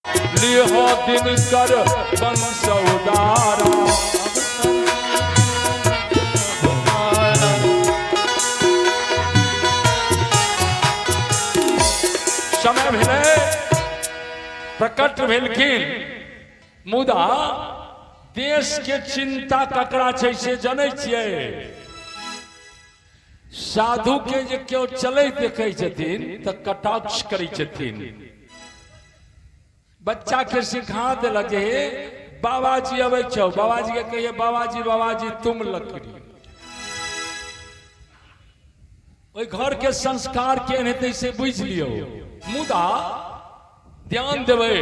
लिहो दिनकर वंश उदारा। समय भेलै, प्रकट भेलखिन, मुदा देश के चिंता ककरा छै से जनै छियै? साधु के जे केओ चलैत देखै छथिन तऽ कटाक्ष करै छथिन। बच्चा के सिखा देलक जे हे बाबाजी अबै छौ, बाबाजी के कहिए बाबाजी बाबाजी तुम लकड़ी। ओहि घर के संस्कार केहन हेतै से बुझि लियौ। मुदा ध्यान देबै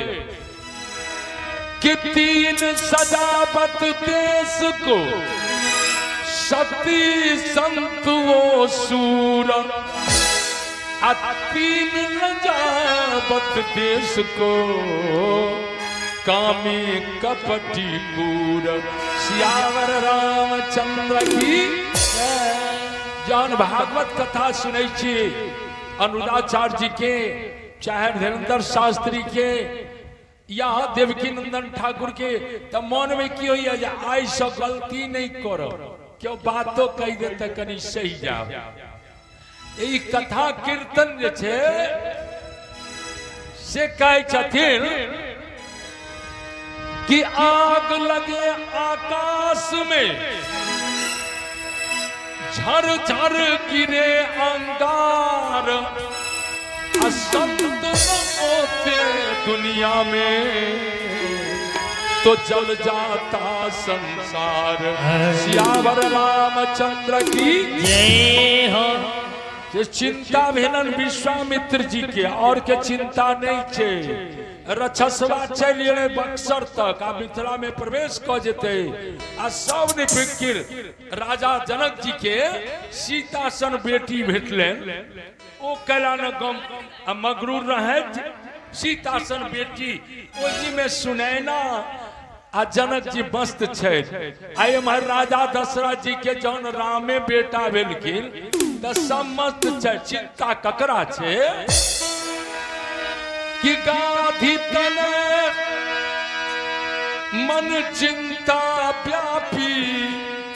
कि तीन सजावट देश को सती संत वो सूर, आ तीन लजावत देश को कामी कपटी पूर। सियावर रामचंद्र की। जहन भागवत कथा सुनै छी अनुराधाचार्य जी के, चाहे धीरेन्द्र शास्त्री के या देवकी नंदन ठाकुर के, तऽ मन में की होइया जे आइ से गलती नहीं करब, क्यों बातो कहि देते कनि सही जाब। ई कथा कीर्तन जे छै से कहै छथिन कि आग लगे आकाश में, झर झर गिरे अंगार, आ संत न होते दुनिया में तो जल जाता संसार। सियावर रामचंद्र की जय हो। जे चिंता भेलन विश्वामित्र जी के, और के चिंता नहीं छे। रक्षसवा चलि एलै बक्सर तक आ मिथिला में प्रवेश क जेतै आ सब ने फिकिर। राजा जनक जी के सीता सन बेटी भेटलनि, ओ कैला न गम आ मगरूर रहै। सीता सन बेटी ओहि में सुनैना आ जनक जी मस्त छथि। आ एम्हर राजा दशरथ जी के जहन रामे बेटा भेलखिन तऽ सब मस्त छै। चिंता ककरा छै? कि गाधी तने मन चिंता व्यापी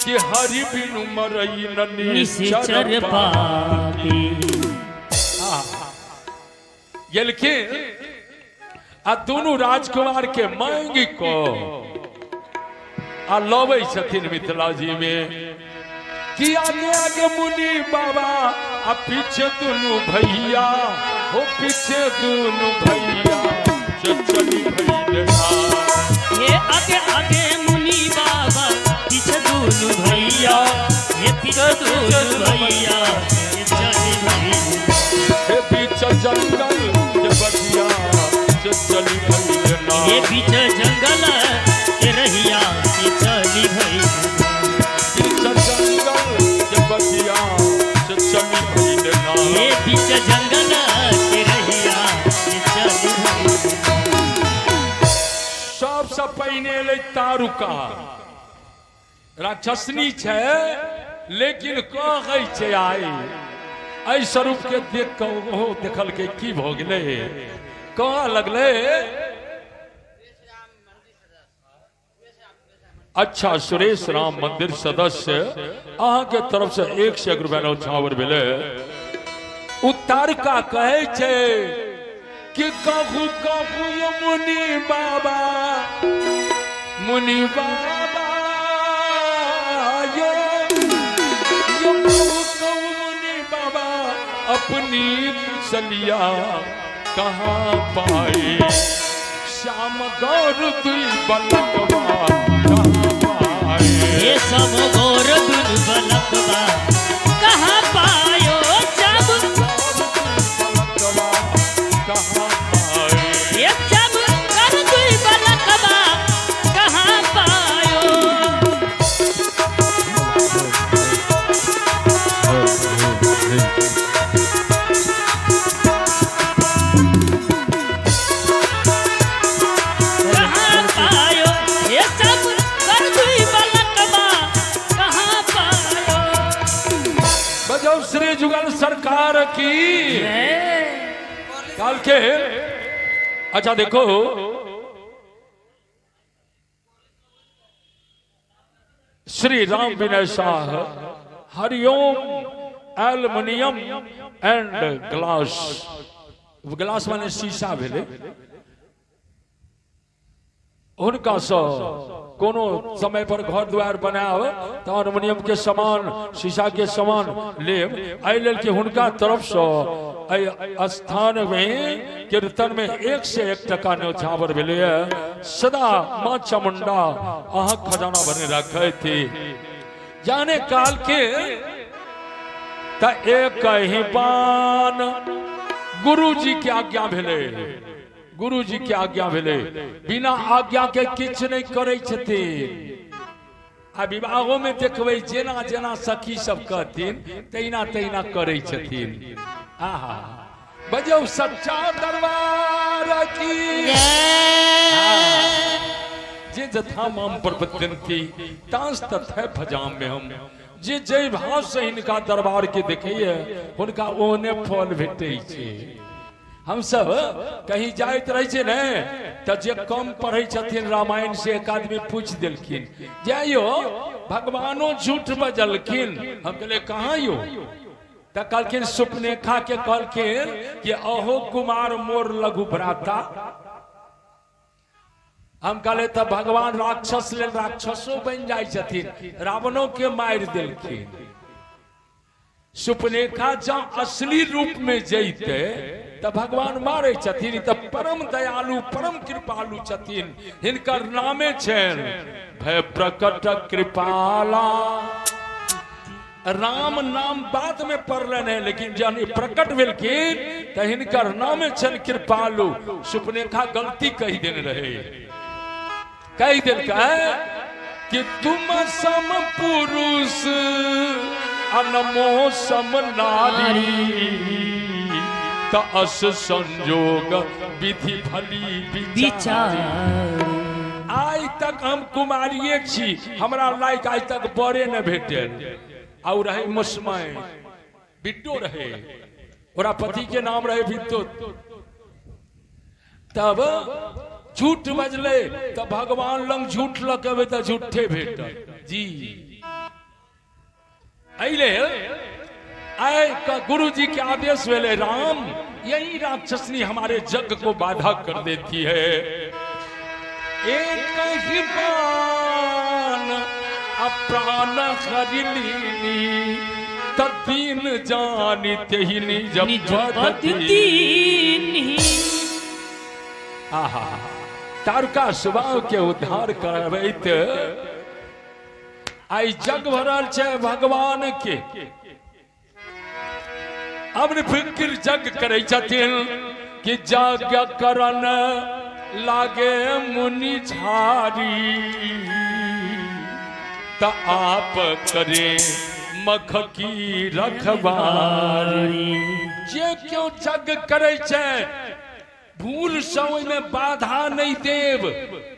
कि हरि बिनु मरई न निश्चर पापी। गेलखिन आ दुनू राजकुमार के मांगि कऽ आ लबै छथिन मिथिला जी में कि आगे आगे मुनि बाबा आ पीछे दुनू भैया, हो पीछे दुनू भैया चली भैया। ये आगे आगे मुनि बाबा पीछे दुनू भैया, ये पीछे दुनू भैया ये चली भैया। हे बीच जंगल के बगिया चली भैया। ये बीच जंगल के रहिया ये चली भैया। बीच जंगल के बगिया चली भैया। ये बीच जंगल के रहिया ये चली भैया। सबसँ पहिने एलै तारुका, राक्षसनी छै लेकिन कहै छै आइ एहि स्वरूप के देख कऽ ओहो देखलकै की भऽ गेलै, कहऽ लगलै। अच्छा सुरेश राम मंदिर सदस्य अहाँके तरफ से 101 रुपया नौछावर भेलै। उ तारका कहै छै कि कहू कहू यो मुनि बाबा, मुनि बाबा यो, यो कहू कहू मुनि बाबा अपनी कुशलिया कहाँ पाए, श्याम गौर दुई बलकवा कहाँ पाए। ये सब गौर दुन बलकवा कहाँ पायो, जब बलकवा कहाँ पाए। ये जब कर दुई बलकवा कहाँ पायो। कहाँ पायो ये सब कर दुई बलकवा कहाँ पायो। बजाओ श्री जुगल सरकार की। जय। काल के अच्छा देखो, Shri Ram Vinay Shah Hariom aluminium and glass, glass माने शीशा भेलै, हुनकासँ कोनो समय पर घर दुआर बनायब तऽ एल्युमिनियम के सामान, शीशा के सामान लेब। एहि लेल कि हुनका तरफसँ एहि स्थान में कीर्तन में एक से एक टका न्योछावर भेलैए। सदा माँ चामुंडा अहाँ खजाना भरने रखथि। जाने काल के तऽ एक ही बान गुरु जी के आज्ञा भेलै, गुरु जी के आज्ञा भेलै, बिना आज्ञा के किछु नहि करै छथिन। आ विवाहो में देखबै जेना जेना सखी सब कहथिन तहिना तहिना करै छथिन। आहा बजौ सच्चा दरबार की। जे जथा माम प्रपद्यन्ति तांस तथा भजाम में हम, जे जय भाव से हिनका दरबार के देखैए हुनका ओहने फल भेटै छै। हमसब कहीं जाइत रहै छै ने तऽ जे कम पढ़ै छथिन रामायण से एक आदमी पूछि देलखिन जाइयो भगवानो झूठ बजलखिन। हम कहलियै कहाँ यौ? तऽ कहलखिन सुपनेखा के कहलखिन कि अहो कुमार मोर लघु भ्राता। हम कहले तऽ भगवान राक्षस लेल राक्षसो बनि जाइ छथिन, रावणो के मारि देलखिन। सुपनेखा जँ असली रूप में जैते तऽ भगवान मारे छथिन, तऽ परम दयालु परम कृपालु छथिन, हिनकर नामे छनि भय प्रकट कृपाला। राम नाम बाद में पड़लनि है, लेकिन जहन ई प्रकट भेलखिन तऽ हिनकर नामे छनि कृपालु। सुपनेखा गलती कहि देने रहे, कहि देलकै कि तुम सम पुरुष अनमो सम नारी त अस संजोग विधि भली विचारी। आइ तक हम कुमारिये छी, हमरा लायक आइ तक बरे न भेटल। आ उ रहे मुस्मय बिट्टो रहे, ओकरा पति के नाम रहे विद्युत। तब झूठ बजले तऽ भगवान लंग झूठ लऽ के एबै तऽ झूठे भेटल जी। एहि लेल आइ गुरु जी के आदेश भेलै, राम यही राक्षसनी हमारे जग को बाधा कर देती है। एक ही बाण अप्राण हरि लीनी तदीन जानी तेहि निज पद दीनी। आहा तारका स्वभाव के उद्धार करबैत आइ जग भरल छै भगवान के। अब फिक्र जग करै छथिन कि जग करन लागे मुनि झारी त आप करे मख की रखवारी। जे क्यों जग करै छै भूल से ओहिमे बाधा नहि देब,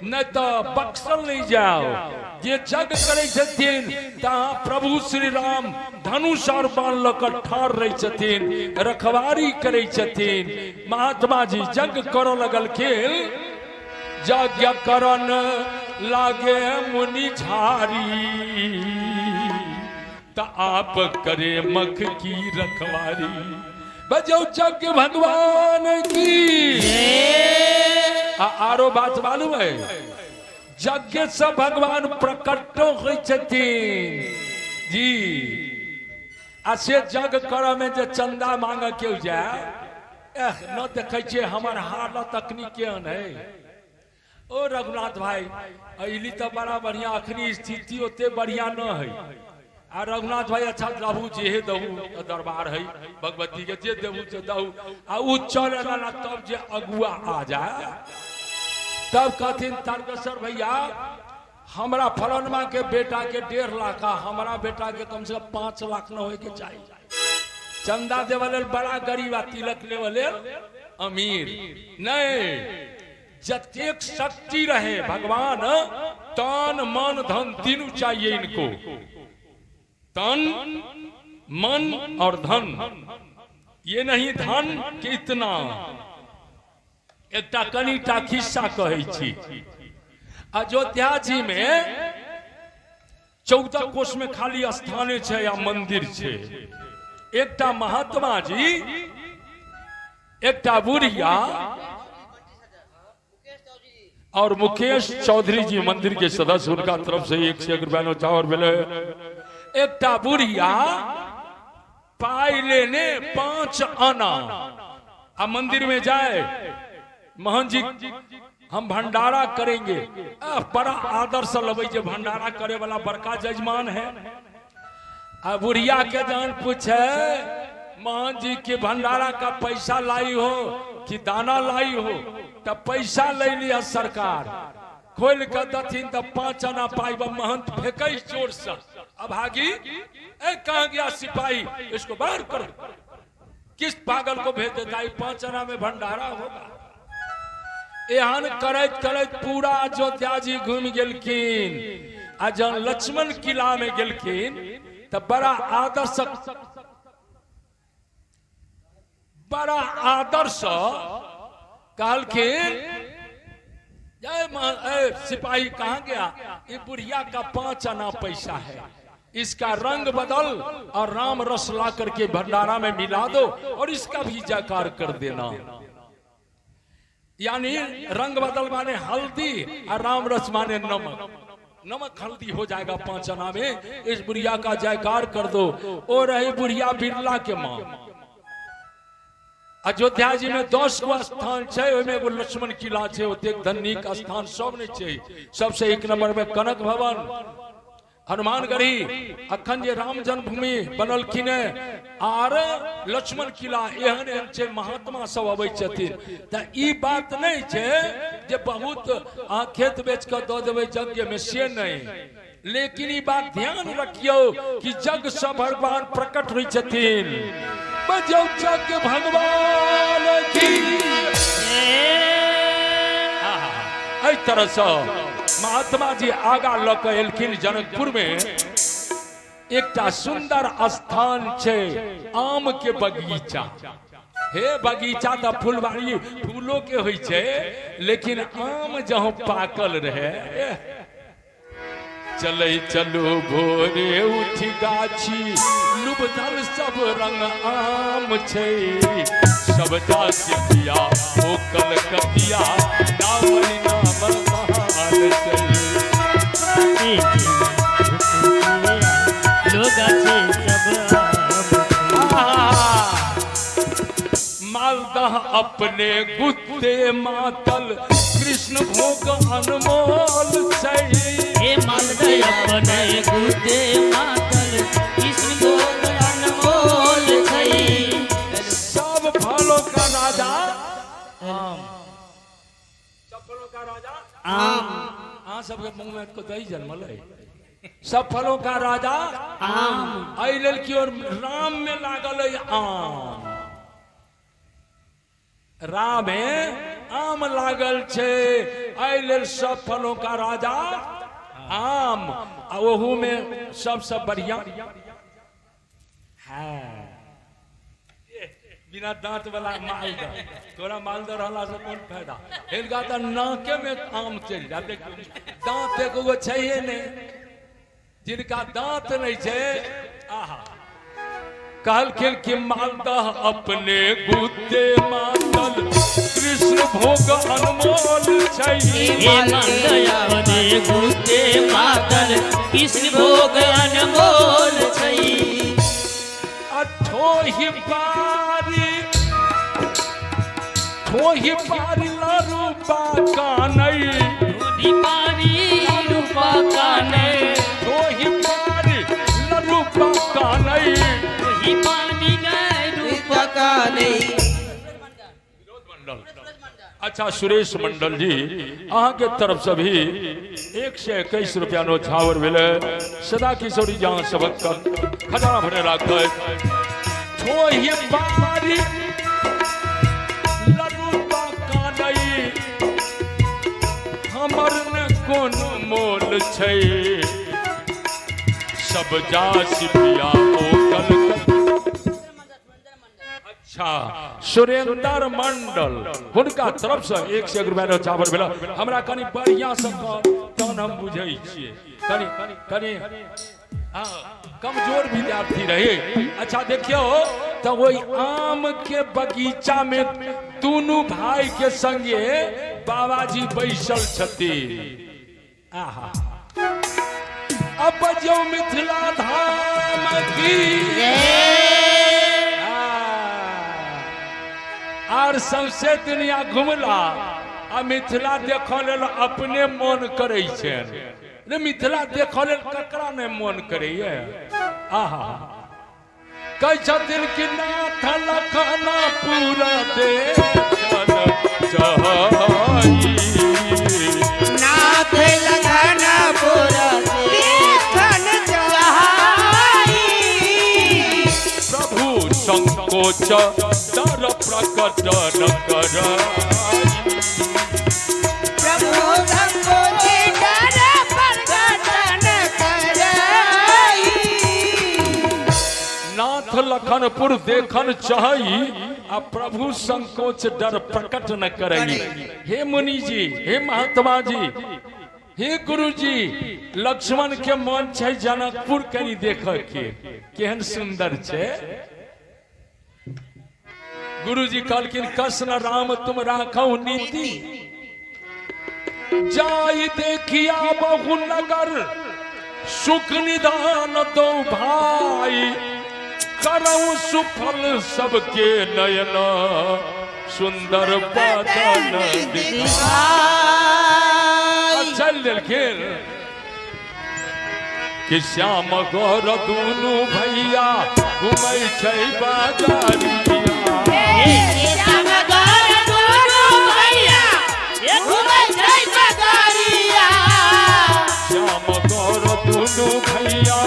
नहि तऽ बक्सल नहि जाओ। जे जग करै छथिन तहाँ प्रभु श्री राम धनुष और बाण लऽ कऽ ठाढ़ रहै छथिन, रखवारी करै छथिन। महात्मा जी जग करऽ लगलखिन। यज्ञ करन लागे मुनि झारी त आप करे मख की रखवारी। बजौ यज्ञ भगवान की। आ आरो बात मालूम है, यज्ञ से भगवान प्रकटो होइ छथिन जी। आ से यज्ञ करऽ में जे चंदा मांगऽ केओ जाय, एह न देखै छियै हमर हालत अखनी केहन है। ओ रघुनाथ भाई अली तऽ बड़ा बढ़िया, अखनी स्थिति ओते बढ़िया न है। आ रघुनाथ भाई अच्छा दहू जेहे दहू दरबार है भगवती के, जे देबू से दहू। आ उ चल एला तब जे अगुआ आ जाए तब कहथिन तारकेश्वर भैया हमरा फलनमा के बेटा के 1.5 लाख आ हमरा बेटा के कम से कम 5 लाख न होए के चाहिए। चंदा देवे लेल बड़ा गरीब आ तिलक लेवे लेल अमीर। नहीं, जतेक शक्ति रहे भगवान तन मन धन तीनू चाहिए इनको, तन मन और धन। ये नहीं धन कि इतना, एकटा कनिटा खिस्सा कहै छी। अयोध्या जी में 14 कोष में खाली स्थाने छै या मंदिर छै। एकटा महात्मा जी, एकटा बुढ़िया और मुकेश चौधरी जी मंदिर के सदस्य, उनका तरफ से 101 रुपया नौछावर भेलै। एकटा बुढ़िया पाई लेने 5 आना आ मंदिर में जाए, मोहन जी हम भंडारा करेंगे। बड़ा आदर से लबै जे भंडारा करे वाला बड़का जजमान है। आ बुढ़िया के जान पूछे, मोहन जी के भंडारा का पैसा लाई हो कि दाना लाई हो? तब पैसा ले लिया सरकार, खोल के दथिन तब 5 आना पाई। महंत फेंके जोर से, अभागी, ए कहाँ गया सिपाही, इसको बाहर करो, किस पागल को भेज देता है, 5 आना में भंडारा होगा। एहन करैत करैत पूरा अयोध्या जी घूमि गेलखिन आ जहन लक्ष्मण किला में गेलखिन तऽ बड़ा आदर्श, बड़ा आदर्श कहलखिन, जय सिपाही कहाँ गया, ये बुढ़िया का 5 आना पैसा है, इसका रंग बदल और राम रस ला करके भंडारा में मिला दो और इसका भी जयकार कर देना। यानी रंग बदल माने हल्दी और राम रस माने नमक, नमक हल्दी हो जाएगा 5 आना में, इस बुढ़िया का जयकार कर दो। और रही बुढ़िया बिरला के मां। अयोध्या जी में 10 गो स्थान छै, ओहिमे एगो लक्ष्मण किला छै, ओतेक धनिक स्थान सब नहीं छै। सबसे 1 नंबर में कनक भवन, हनुमानगढ़ी, अखन जे राम जन्मभूमि बनलखिन आर लक्ष्मण किला, एहन एहन छै, महात्मा सब अबै छथिन। तऽ ई बात नहीं छै जे बहुत अहाँ खेत बेच कऽ दऽ देबै यज्ञ में, से नहीं, लेकिन ई बात ध्यान रखियौ कि यज्ञ से भगवान प्रकट होइ छथिन। बजौ यज्ञ भगवान की। एहि तरह से महात्मा जी आगा लऽ कऽ एलखिन। जनकपुर में एकटा सुंदर स्थान छै, आम के बगीचा। हे बगीचा तऽ फुलबाड़ी फूलो के होइ छै, लेकिन आम जहाँ पाकल रहे, चलै चलू भोरे उठी गाछी लुबधल सब रंग आम छै, सब जातिया ओ कलकतिया नामन नाम महान छै। लोग छै सब आम। मालदह अपने गुत्ते मातल कृष्ण भोग अनमोल छै। हे मालदह अपने गुदे मातल कृष्ण भोग अनमोल छै। सब फलों का राजा आम, सब फलों का राजा आम। अहाँ सबके मुंह में को दही जन्मल है। सब फलों का राजा आम। एहि लेल की और राम में लागल है आम, राम में आम लागल छै, एहि लेल सब फलों का राजा आम। आ ओहू में सबसे बढ़िया है बिना दांत वाला मालदह। तोरा मालदह रहला से कोन फायदा, हिनका तऽ नाके में आम चलि जा, देख दांत एको छैहे नहि, जिनका दांत नहीं छै। आहा कहलखिन कि मालदह अपने गुत्ते मातल कृष्ण भोग अनमोल छै। हे मालदह अपने गुदे मातल कृष्ण भोग अनमोल छै। अठोही पारी, ठोही पारी लरूपा कानई, ठोही पारी रूपा कानै, ठोही पारी लरूपा कानई, ठोही पानी नै रूपा कानै। अच्छा सुरेश मंडल जी अहाँ के तरफ से भी 121 रुपया नौछावर भेलै। सदा किशोरी जहाँ सबक खजाना भरे राखै। ठोही पारी लरूपा कानई, हमर न कोनो मोल छै, सब जासि पिया ओ कलकतिया। अच्छा सुरेंद्र मंडल हुनका तरफ से 101 रुपया चावल भेल। हमरा कनि बढ़िया से तहन हम बुझै छियै, कनि कनि हाँ कमजोर विद्यार्थी रहे। अच्छा देखियो तो वही आम के बगीचा में दोनों भाई के संगे बाबाजी बैसल छथिन। आहा अब जो मिथिला धाम की आर सौंसे दुनिया घुमला आ मिथिला देखऽ लेल अपने मन करै छै रे। मिथिला देखऽ लेल ककरा नहि मन करैए? आहा कहै छथिन कि नाथ लखना पूरा देखल चाही, नाथ लखन पुर देखन चाही, प्रभु संकोच डर प्रकट न कराई, प्रभु संकोच डर प्रकट न कराई। नाथ लखनपुर देखन चाही आ प्रभु संकोच डर प्रकट न करई। हे मुनि जी, हे महात्मा जी, हे गुरु जी, लक्ष्मण के मन छै जनकपुर कनि देख के केहन सुंदर छै। गुरु जी कहलखिन कृष्ण राम तुम राखौ नीति, जाय देखिया बहु नगर, सुख निदान दो भाई, करऊ सुफल सबके नयन सुंदर बदन दिखाई। चल देलखिन कि श्याम गौर दुनू भैया घुमै छै बाजारिया, श्याम गौर दुनू भैया घुमै छै बजारिया, श्याम गौर दुनू भैया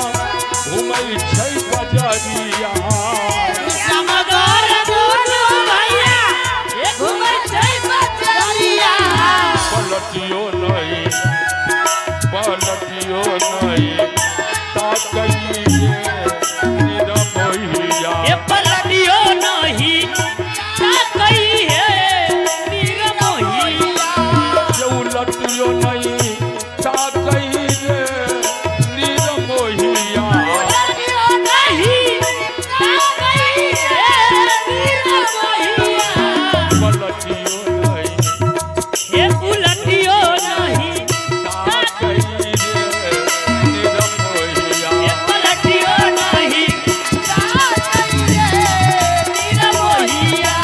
घुमै छै बजरिया, श्याम गौर दुनू भैया घुमै छै बजारिया। पलटियो नहीं पलटियो नहीं ताकइए निरमोहिया, ए पलटियो नहीं ताकइए निरमोहिया, उलटियो नहीं ताकइए निरमोहिया, पलटियो नहीं ताकइए निरमोहिया, पलटियो नहीं ए उलटियो नहीं ताकइए निरमोहिया। ए पलटियो नहीं ताकइए निरमोहिया।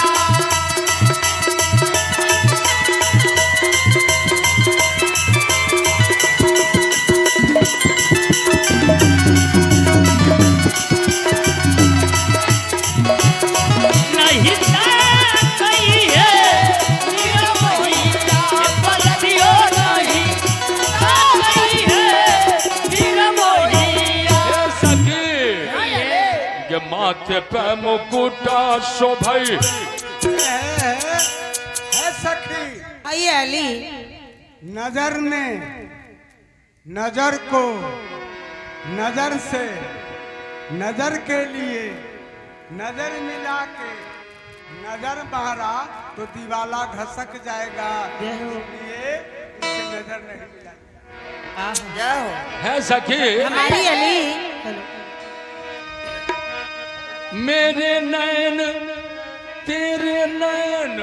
नहीं ताकइए निरमोहिया, ए पलटियो नहीं ताकइए निरमोहिया। हे सखी के माथे पे मुकुटा शोभई, है सखी आइए अली, नजर ने नजर को नजर से नजर के लिए नजर मिला के नजर मारा तो दीवाला घसक जाएगा, इसलिए इसे नजर नहीं मिला। जय हो है सखी हमारी अली। मेरे नैन तेरे नैन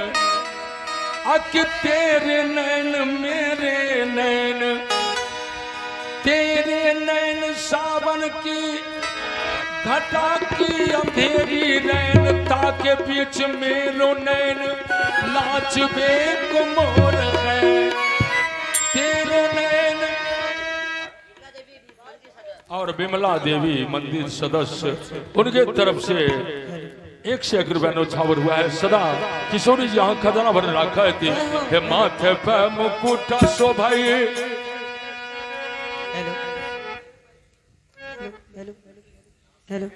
अक तेरे नैन मेरे नैन, तेरे नैन सावन की घटा की अंधेरी नैन, ताके बीच मेरो नैन नाचबे को मोर है, तेरे नैन। और विमला देवी मंदिर सदस्य उनके तरफ से 101 रुपया नौछावर हुआ है। सदा किशोरी जी यहाँ खजाना भर रखा है। हे माथे पे मुकुट शोभाई, हेलो हेलो हेलो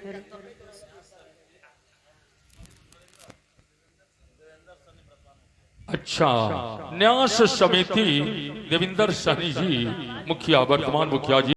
अच्छा न्यास समिति देविंदर सहनी जी मुखिया, वर्तमान मुखिया जी।